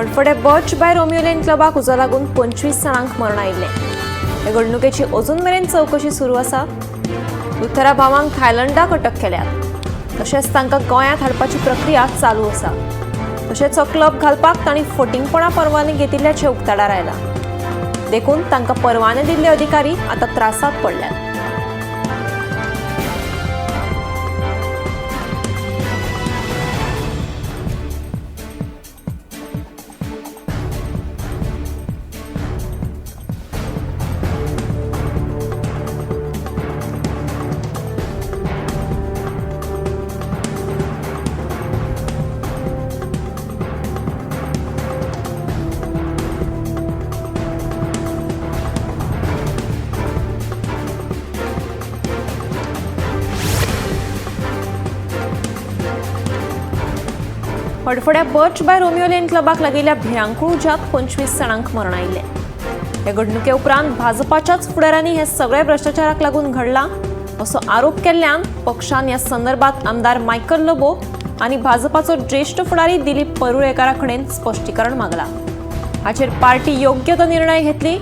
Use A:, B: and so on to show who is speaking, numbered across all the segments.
A: Hadfade Birch by Romeo Lane क्लबाक उजो लागून 25 जाणांक मरण आयिल्लें. हे घडणुकेची अजून मेरेन चवकशी सुरू आसा. लुथरा भावांक थायलंडाक अटक केल्यात. तशेंच तांकां गोंयांत हाडपाची प्रक्रिया चालू आसा. तशेंच हो क्लब घालपाक तांणी फटींगपणा परवाने घेतिल्ल्याचें उक्ताडार आयलां. देखून तांकां परवाने दिल्ले अधिकारी आतां त्रासांत पडल्यात. हडफड्या बर्च बाय रोमियो लेन क्लबाक लागिल्ल्या भिरांकूळ उज्यांत 25 जाणांक मरण आयिल्लें. हे घडणुके उपरांत भाजपाच्याच फुडाऱ्यांनी हे सगळे भ्रश्टाचाराक लागून घडलां असो आरोप केल्ल्यान पक्षान ह्या संदर्भात आमदार मायकल लोबो आनी भाजपाचो ज्येश्ठ फुडारी दिलीप परुळेकारा कडेन स्पश्टीकरण मागलां. हाचेर पार्टी योग्य तो निर्णय घेतली,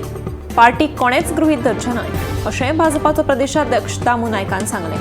A: पार्टी कोणेच गृहीत धरचें न्हय अशें भाजपाचो प्रदेशाध्यक्ष दामू नायकान सांगलें.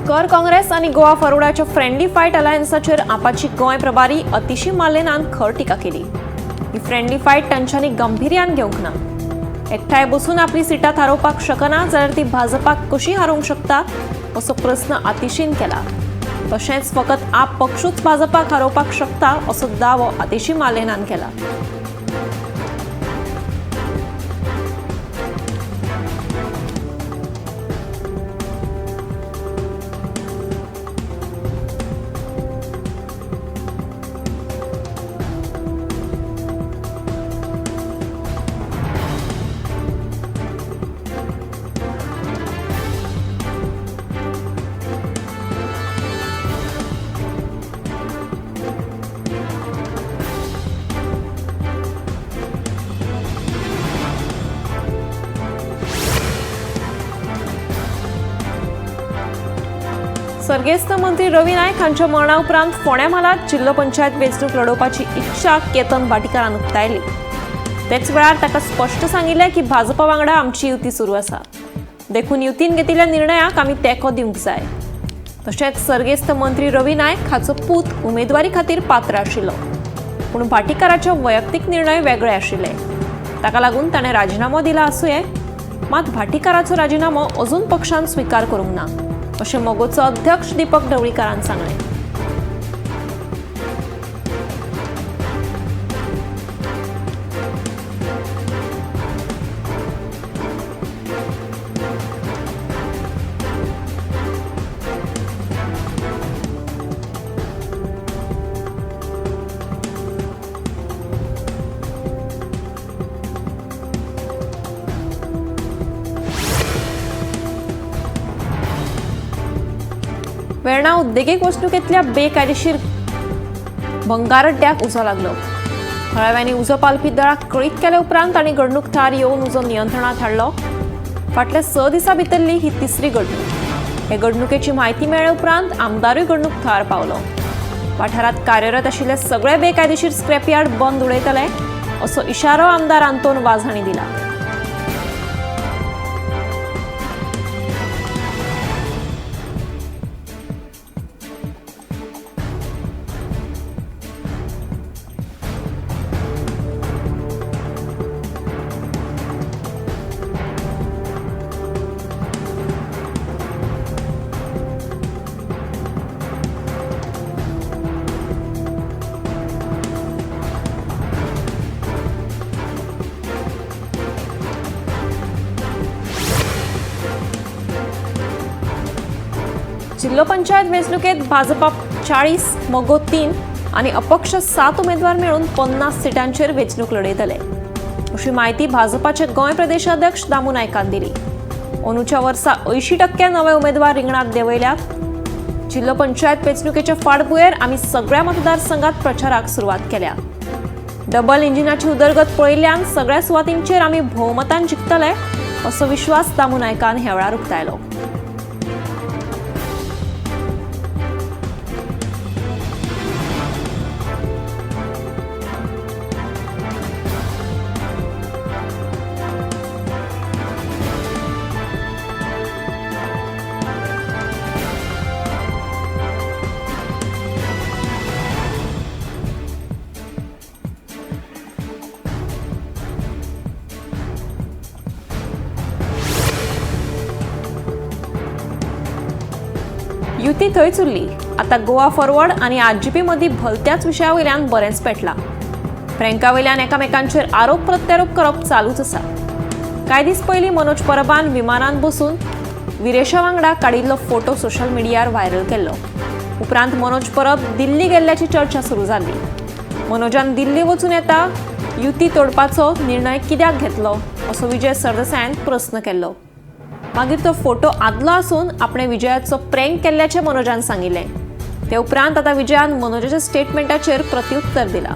A: कर काँग्रेस आनी Goa फॉरवर्डाच्या friendly fight अलायन्साचेर Apache Goa प्रभारी अतिशी मालेनान खर टिका केली. ही फ्रेंडली फायट तांच्यांनी गंभीर्यान घेवंक ना. एकठांय बसून आपली सिटां थारोवपाक शकना जाल्यार ती भाजपाक कशी हारोवंक शकता असो प्रस्न आतिशीन केला. तशेंच फकत आप पक्षूच भाजपाक हारोवपाक शकता असो दावो आतिशी मालेनान केला. सर्गेस्त मंत्री रवी नायक हांच्या मरणा उपरांत फोंड्या म्हालांत जिल्लो पंचायत वेंचणूक लढोवपाची इच्छा केतन भाटीकारान उक्तायली. तेच वेळार ताका स्पश्ट सांगिल्लें की भाजपा वांगडा आमची युती सुरू आसा, देखून युतीन घेतिल्ल्या निर्णयाक आमी तेंको दिवंक जाय. तशेंच सर्गेस्त मंत्री रवी नायक हाचो पूत उमेदवारी खातीर पात्र आशिल्लो, पूण भाटीकाराचे वैयक्तीक निर्णय वेगळे आशिल्ले. ताका लागून ताणें राजिनामो दिला आसुये, मात भाटीकाराचो राजिनामो अजून पक्षान स्विकार करूंक ना अशें मगोचो अध्यक्ष दीपक ढवळीकारान सांगलें. वेर्णा उद्देगीक वसणुकेंतल्या बेकायदेशीर भंगारड्ड्याक उजो लागलो. थळाव्यांनी उजो पालपी दळाक कळीत केले उपरांत तांणी घडणूक थळार येवन उजो नियंत्रणांत हाडलो. फाटल्या 6 दिसां भितरली ही तिसरी घडणूक. हे घडणुकेची म्हायती मेळ्ळे उपरांत आमदारूय घडणूक थळार पावलो. वाठारांत कार्यरत आशिल्ले सगळे बेकायदेशीर स्क्रॅपयार्ड बंद उडयतले असो इशारो आमदार आंतोन वाझ हांणी दिला. जिल्हो पंचायत वेंचणुकेत भाजपाच्या 40, मगो 3 आनी अपक्ष 7 उमेदवार मेळून 50 सिटांचेर वेंचणूक लढयतले अशी म्हायती भाजपाचे गोंय प्रदेशाध्यक्ष दामू नायकान दिली. अंदूच्या वर्सा 80% नवे उमेदवार रिंगणात देंवयल्यात. जिल्हो पंचायत वेंचणुकेच्या फाटभुंयेर आमी सगळ्या मतदारसंघात प्रचाराक सुरवात केल्या. डबल इंजिनाची उदरगत पळयल्ल्यान सगळ्या सुवातींचेर आमी भोवमतान जिखतले असो विश्वास दामू नायकान ह्या वेळार उक्तायलो. युती थंयच उरली. आतां गोवा फॉरवर्ड आनी आरजीपी मदीं भलत्याच विशया वयल्यान बरेंच पेटलां. फ्रँका वयल्यान एकामेकांचेर आरोप प्रत्यारोप करप चालूच आसा. कांय दीस पयलीं मनोज परबान विमानान बसून विरेशा वांगडा काडिल्लो फोटो सोशल मिडियार व्हायरल केल्लो. उपरांत मनोज परब दिल्ली गेल्ल्याची चर्चा सुरू जाल्ली. मनोजान दिल्ली वचून येता युती तोडपाचो निर्णय कित्याक घेतलो असो विजय सरदेसायान प्रस्न केल्लो. मागीर तो फोटो आदलो आसून आपणे विजयाचो प्रँक केल्ल्याचें मनोजान सांगिल्लें. ते उपरांत आतां विजयान मनोजाच्या स्टेटमेंटाचेर प्रत्युत्तर दिलां.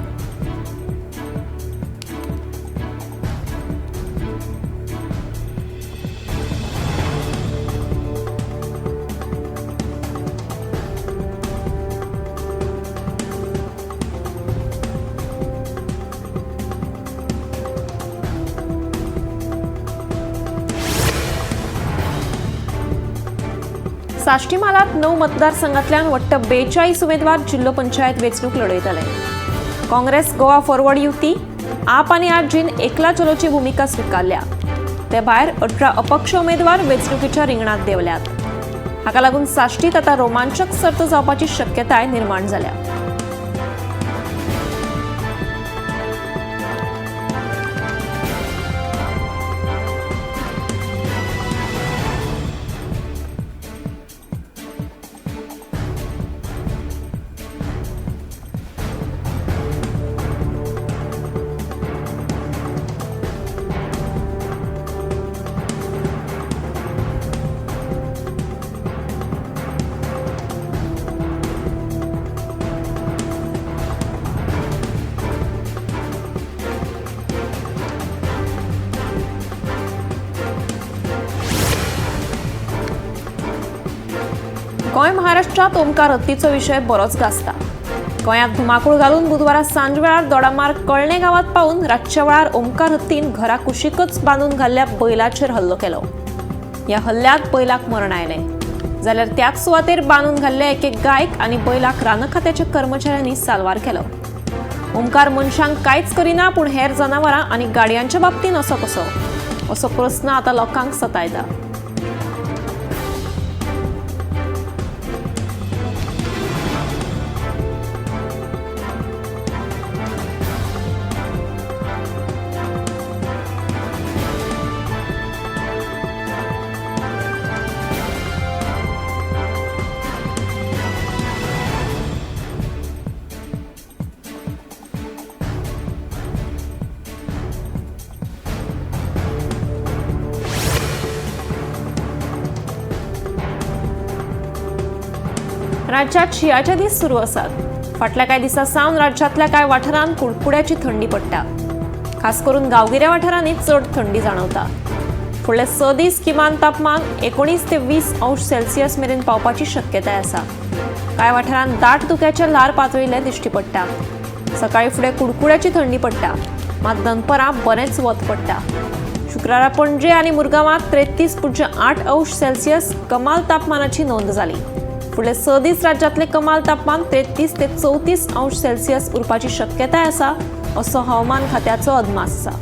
A: साश्टी म्हालांत 9 मतदारसंघांतल्यान वट्ट 42 उमेदवार जिल्हो पंचायत वेंचणूक लढयतले. काँग्रेस, गोवा फॉरवर्ड युती, आप आनी आरजीन एकला चलोची भुमिका स्विकारल्या. ते भायर 18 अपक्ष उमेदवार वेंचणुकेच्या रिंगणांत देंवल्यात. हाका लागून साश्टीत आतां रोमांचक सर्त जावपाची शक्यताय निर्माण जाल्या. गोंय महाराष्ट्रात ओमकार हत्तीचो विशय बरोच गाजता. गोंयांत धुमाकूळ घालून बुधवारा सांजवेळार दोडामार्ग कळणे गांवांत पावून रातच्या वेळार ओमकार हत्तीन घरा कुशीकच बांदून घाल्ल्या बैलाचेर हल्लो केलो. ह्या हल्ल्यांत बैलाक मरण आयलें जाल्यार त्याच सुवातेर बांदून घाल्ल्या एके गायक आनी बैलाक रान खात्याच्या कर्मचाऱ्यांनी साल्वार केलो. ओमकार मनशांक कांयच करिना पूण हेर जनावरां आनी गाडयांच्या बाबतींत असो कसो असो प्रस्न आतां लोकांक सतायता. राज्यात शिंयाचे दीस सुरू आसात. फाटल्या कांय दिसां सावन राज्यांतल्या कांय वाठारांत कुडकुड्याची थंडी पडटा. खास करून गांवगिऱ्या वाठारांनी चड थंडी जाणवता. फुडले 6 दीस किमान तापमान 19 ते 20 अंश सेल्सियस मेरेन पावपाची शक्यताय आसा. कांय वाठारांत दाट धुक्याचें ल्हार पातळिल्लें दिश्टी पडटा. सकाळीं फुडें कुडकुड्याची थंडी पडटा, मात दनपरां बरेंच वत पडटा. शुक्रारा पणजे आनी मुरगांवांत 33.8 अंश सेल्सियस कमाल तापमानाची नोंद जाली. फुडले 6 दीस राज्यांतले कमाल तापमान 33 ते 34 अंश सेल्सियस उरपाची शक्यताय आसा असो हवामान खात्याचो अदमास आसा.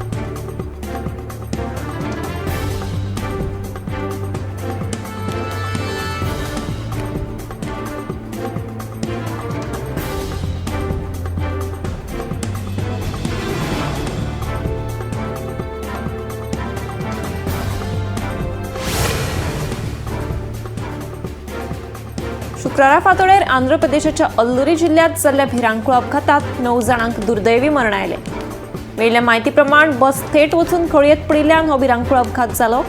A: शुक्रारा फांतोडेर आंध्र प्रदेशाच्या अल्लुरी जिल्ह्यात जाल्ल्या भिरांकूळ अपघातात 9 जाणांक दुर्दैवी मरण आयलें। मेळिल्ल्या म्हायती प्रमाण बस थेट वचून खळयेंत पडिल्ल्यान हो भिरांकूळ अपघात जालो।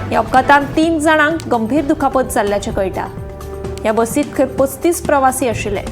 A: ह्या अपघातांत 3 जाणांक गंभीर दुखापत जाल्ल्याचें कळटा। ह्या बसींत खंय 35 प्रवासी आशिल्ले।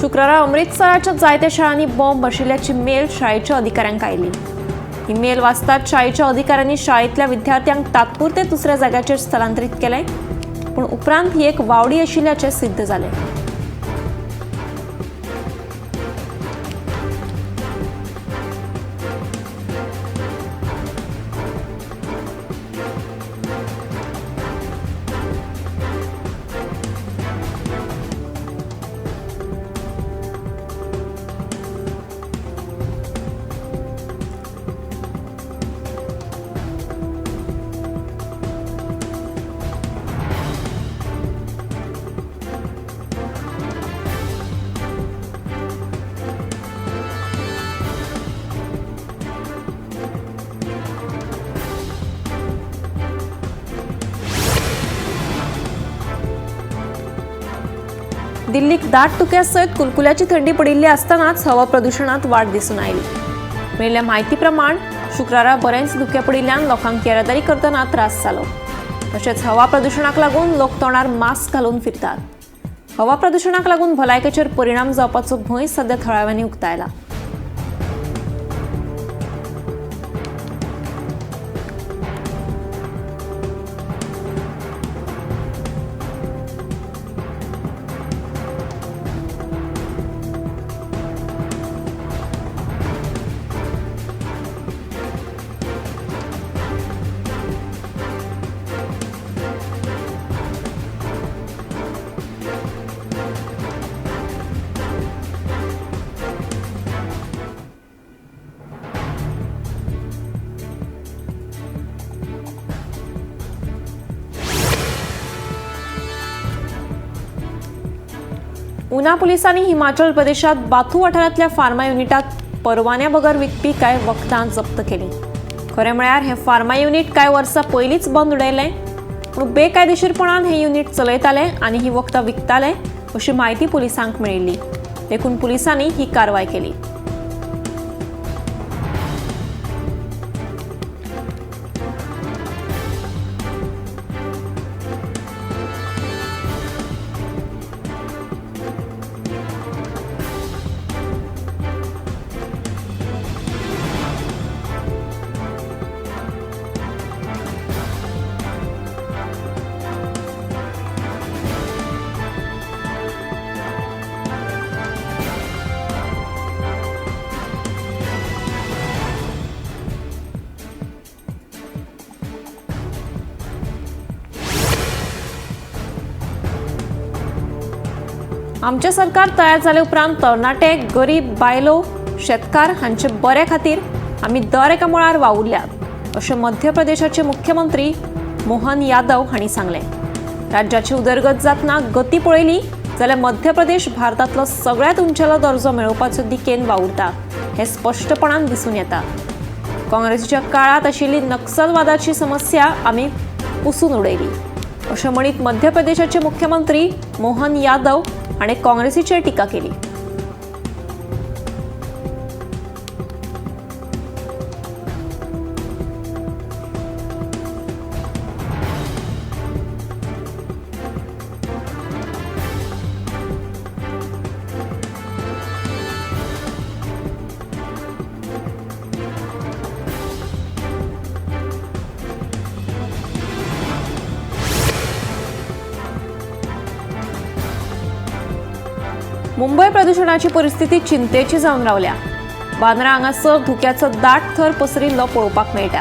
A: शुक्रारा अमृतसराच्या जायत्या शाळांनी बॉम्ब आशिल्ल्याची मेल शाळेच्या अधिकाऱ्यांक आयली। ही मेल वाचतात शाळेच्या अधिकाऱ्यांनी शाळेंतल्या विद्यार्थ्यांक तात्पुरते दुसऱ्या जाग्याचेर स्थलांतरीत केलें, पूण उपरांत ही एक वावडी आशिल्ल्याचें सिद्ध जालें। दिल्लीक दाट तुक्या सयत कुलकुल्याची थंडी पडिल्ली आसतनाच हवा प्रदुशणांत वाड दिसून आयली। मेळिल्ल्या म्हायती प्रमाण शुक्रारा बरेंच धुकें पडिल्ल्यान लोकांक येरादारी करतना त्रास जालो। तशेंच हवा प्रदुशणाक लागून लोक तोंडार मास्क घालून फिरतात। हवा प्रदुशणाक लागून भलायकेचेर परिणाम जावपाचो भंय सध्या थळाव्यांनी उक्तायला। उना पुलिसांनी हिमाचल प्रदेशात बाथू वाठारांतल्या फार्मा युनिटात परवान्या बगर विकपी कांय वखदां जप्त केली। खरें म्हळ्यार हें फार्मा युनिट कांय वर्सां पयलींच बंद उडयलें, पूण बेकायदेशीरपणान हें युनिट चलयताले आनी ही वखदां विकताले अशी म्हायती पुलिसांक मेळिल्ली। देखून पुलिसांनी ही कारवाय केली। आमचें सरकार तयार जाले उपरांत तरणाटे, गरीब, बायलो, शेतकार हांचे बरे खातीर आमी दर एका मळार वावुरल्यात अशें मध्य प्रदेशाचे मुख्यमंत्री मोहन यादव हांणी सांगलें। राज्याची उदरगत जातना गती पळयली जाल्यार मध्य प्रदेश भारतांतलो सगळ्यांत उंचेलो दर्जो मेळोवपाचो दिकेन वावुरता हें स्पश्टपणान दिसून येता। काँग्रेसीच्या काळांत आशिल्ली नक्सलवादाची समस्या आमी पुसून उडयली अशें म्हणीत मध्य प्रदेशाचे मुख्यमंत्री मोहन यादव हाणें काँग्रेसीचेर टिका केली। मुंबय प्रदुशणाची परिस्थिती चिंतेची जावन रावल्या. बांद्रा हांगासर धुक्याचो दाट थर पसरिल्लो पळोवपाक मेळटा.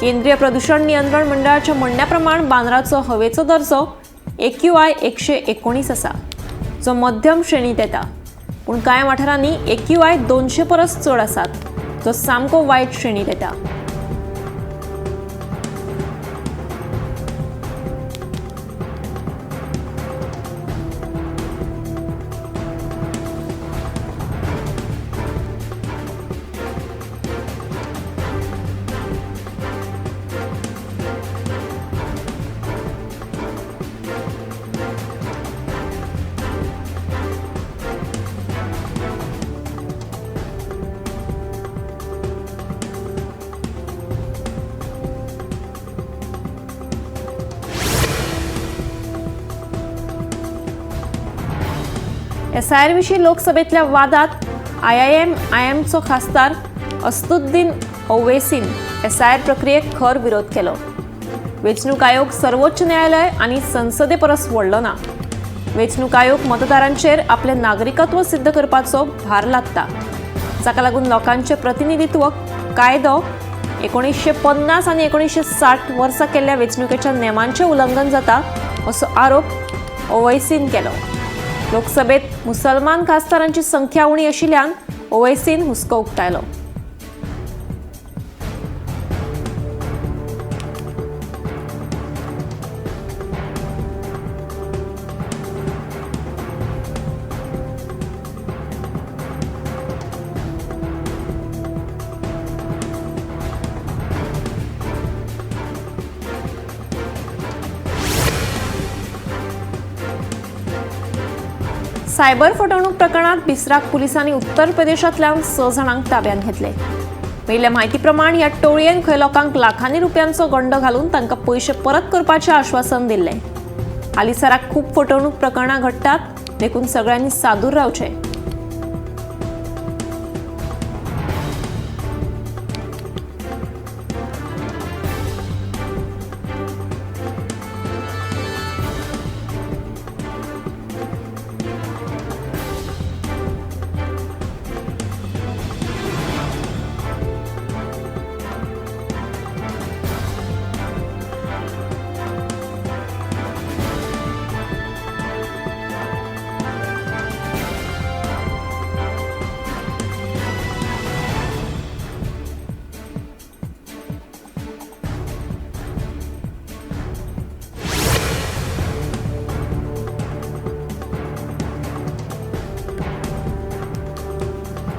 A: केंद्रीय प्रदूषण नियंत्रण मंडळाच्या म्हणण्या प्रमाण बांद्राचो हवेचो दर्जो AQI 119 आसा, जो मध्यम श्रेणीत येता. पूण कांय वाठारांनी AQI 200 परस चड आसात, जो सामको वायट श्रेणीत येता. एसआयआर विशीं लोकसभेतल्या वादात आयआयएम-आयएमचो खासदार असदुद्दीन ओवेसीन एसआयआर प्रक्रियेक खर विरोध केलो. वेंचणूक आयोग सर्वोच्च न्यायालय आनी संसदे परस व्हडलो ना. वेंचणूक आयोग मतदारांचेर आपलें नागरिकत्व सिद्ध करपाचो भार लादता, जाका लागून लोकांचें प्रतिनिधित्व कायदो 1950 आनी 1960 वर्सा केल्ल्या वेंचणुकेच्या नेमांचें उल्लंघन जाता असो आरोप ओवेसीन केलो. लोकसभेत मुसलमान खासदारांची संख्या उणी आशिल्ल्यान ओवेसीन हुस्को उक्तायलो. सायबर फटवणूक प्रकरणात बिसराक पुलिसांनी उत्तर प्रदेशांतल्यान 6 जाणांक ताब्यांत घेतले. मेळिल्ल्या म्हायती प्रमाण ह्या टोळयेन खंय लोकांक लाखांनी रुपयांचो गंडो घालून तांकां पयशे परत करपाचें आश्वासन दिल्लें. हालींसराक खूब फटवणूक प्रकरणां घडटात, देखून सगळ्यांनी सादूर रावचें.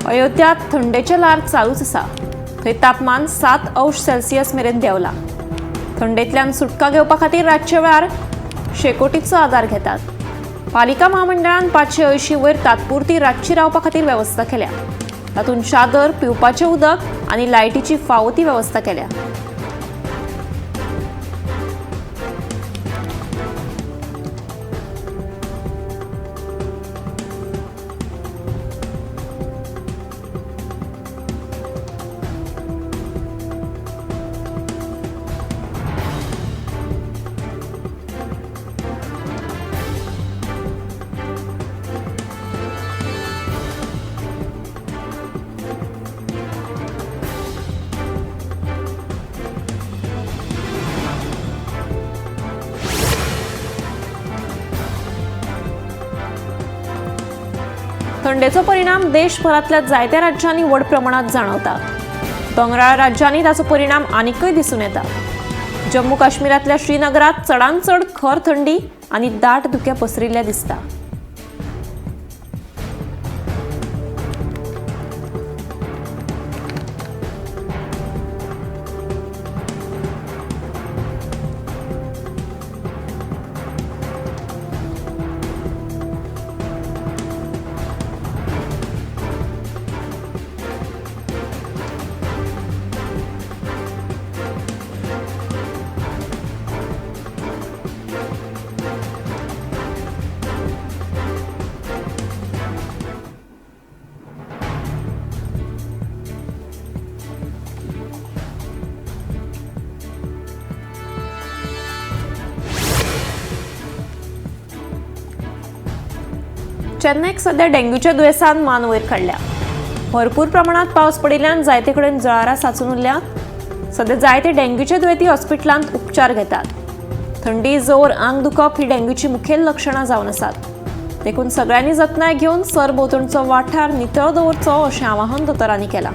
A: अयोध्यात थंडेचें ल्हार चालूच आसा. थंय तापमान 7 अंश सेल्सियस मेरेन देंवला. थंडेंतल्यान सुटका घेवपा खातीर रातच्या वेळार शेकोटीचो आदार घेतात. पालिका महामंडळान 580 वयर तात्पुरती रातची रावपा खातीर वेवस्था केल्या. तातूंत चादर, पिवपाचें उदक आनी लायटीची फावो ती वेवस्था केल्या. थंडेचो परिणाम देशभरांतल्या जायत्या राज्यांनी व्हड प्रमाणात जाणवता. दोंगराळ राज्यांनी ताचो परिणाम आनीकय दिसून येता. जम्मू काश्मीरांतल्या श्रीनगरात चडांत चड खर थंडी आनी दाट धुकें पसरिल्लें दिसता. चेन्नईक सध्या डेंग्यूच्या दुयेंसान मान वयर काडल्या. भरपूर प्रमाणात पावस पडिल्ल्यान जायते कडेन जळारां साचून उरल्यात. सध्या जायते डेंग्यूचे दुयेंती हॉस्पिटलांत उपचार घेतात. थंडी, जोर, आंग दुखप ही डेंग्यूची मुखेल लक्षणां जावन आसात. देखून सगळ्यांनी जतनाय घेवन सरभोंवतणचो वाठार नितळ दवरचो अशें आवाहन दोतोरांनी केलां.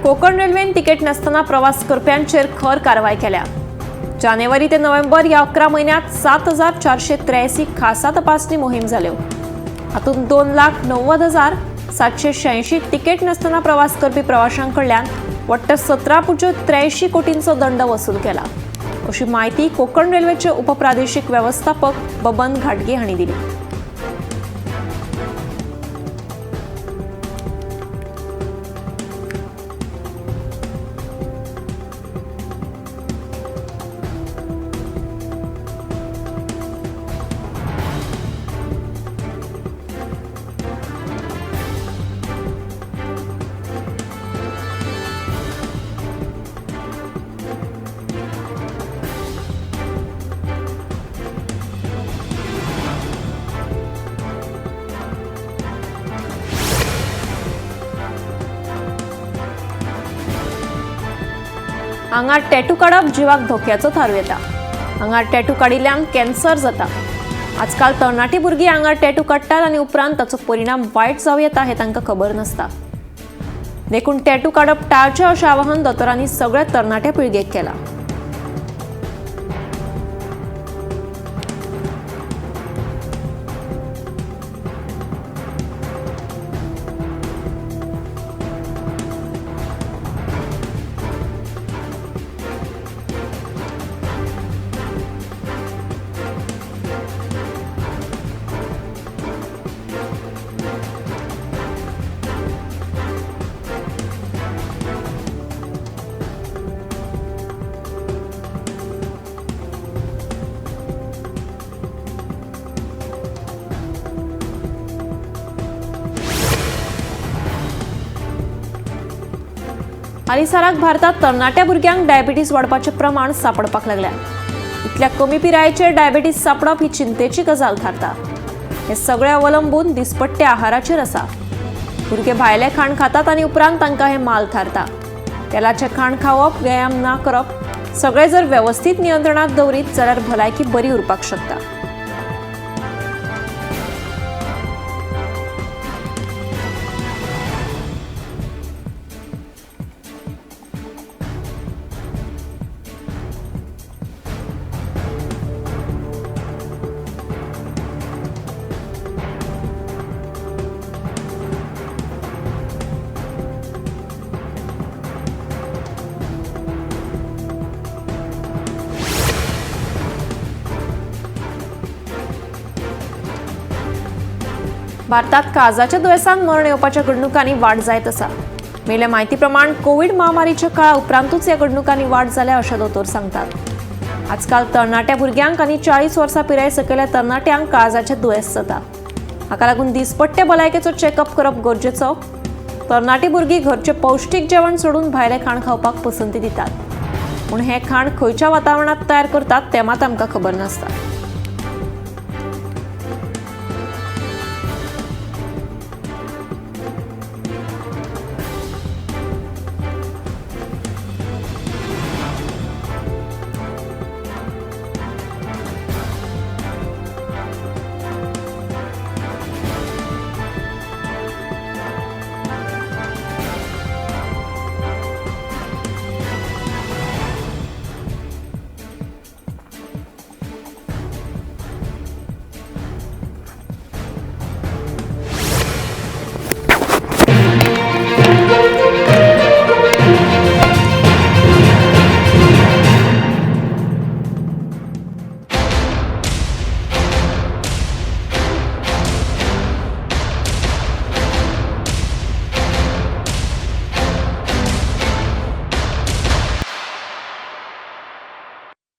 A: कोकण रेल्वेन तिकेट नासतना प्रवास करप्यांचेर खर कारवाय केल्या. जानेवारी ते नोव्हेंबर ह्या 11 म्हयन्यांत 7483 खासा तपासणी मोहीम जाल्यो. हातूंत 2,90,786 तिकेट नासतना प्रवास करपी प्रवाशां कडल्यान वट्ट 17.83 कोटींचो दंड वसूल केला, अशी म्हायती कोकण रेल्वेचे उपप्रादेशीक वेवस्थापक बबन घाटगे हांणी दिली. आंगार टॅटू काडप जिवाक धोक्याचो थारूं येता. आंगार टॅटू काडिल्ल्यान कॅन्सर जाता. आजकाल तरणाटी भुरगीं आंगार टॅटू काडटात आनी उपरांत ताचो परिणाम वायट जावं येता हें तांकां खबर नासता. देखून टॅटू काडप टाळचें अशें आवाहन दोतोरांनी सगळ्या तरणाट्या पिळगेक केलां. हालींसराक भारतात तरणाट्या भुरग्यांक डायबिटीज वाडपाचें प्रमाण सांपडपाक लागल्या. इतल्या कमी पिरायेचेर डायबिटीज सांपडप ही चिंतेची गजाल थारता. हे सगळे अवलंबून दिसपट्ट्या आहाराचेर आसा. भुरगे भायलें खाण खातात आनी उपरांत तांकां हें माल थारता. तेलाचें खाण खावप, व्यायाम ना करप सगळें जर वेवस्थीत नियंत्रणांत दवरीत जाल्यार भलायकी बरी उरपाक शकता. भारतात काळजाच्या दुयेंसान मरण येवपाच्या घडणुकांनी वाड जायत आसा. मेल्या म्हायती प्रमाण कोवीड महामारीच्या काळा उपरांतूच ह्या घडणुकांनी वाड जाल्या अशें दोतोर सांगतात. आजकाल तरणाट्या भुरग्यांक आनी 40 वर्सां पिराये सकयल्या तरणाट्यांक काळजाचें दुयेंस जाता. हाका लागून दिसपट्टे भलायकेचो चॅकअप करप गरजेचो. तरणाटी भुरगीं घरचें पौश्टीक जेवण सोडून भायलें खाण खावपाक पसंती दितात, पूण हें खाण खंयच्या वातावरणांत तयार करतात तें मात आमकां खबर नासता.